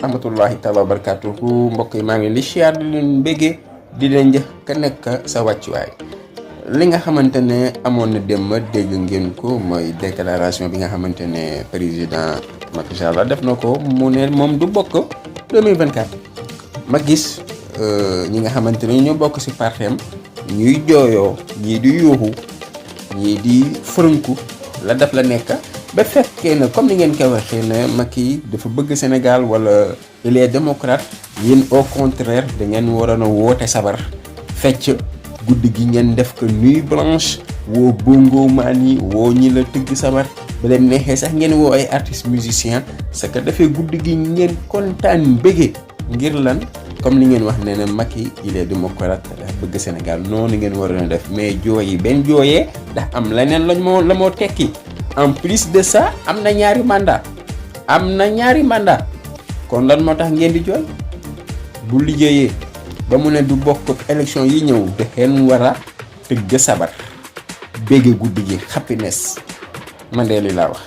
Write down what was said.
rahmatullahi taala wa barakatuhu mbokk yi maa ngi li siyaar di leen béggee di leen njëkk ka nekk sa wàccuwaay li nga xamante ne amoon na démb dégg ngeen ko mooy déclaration bi nga xamante ne président Macky Sall def na ko mu ne moom du bokk 2024 ma gis ñi nga xamante ne ñoo bokk ci partem ñuy jooyoo ñii di yuuxu ñii di fërënku la def la nekk ba fekkee na comme ni ngeen ko waxee ne Macky dafa bëgg Sénégal wala il est démocrate yéen au contraire da ngeen waroon a woote sabar fecc guddi gi ngeen def ko nuit blanche woo bongo maan yi woo ñi la tëgg sabar ba leen neexee sax ngeen woo ay artistes musiciens parce que dafay guddi gi ngeen kontaan bëggee ngir lan comme li ngeen wax ne ne Macky il est démocrate bëgg Sénégal noonu ngeen waroon a def mais jooy yi benn jooyee ndax am leneen la moo tekki en plus de ça am na ñaari mandat kon lan moo tax ngeen di jooy bu liggéeyee ba mu ne du bokk élection yi ñëw da ngeen war a tëgg sabar bégge guddi gi happiness man de li laa wax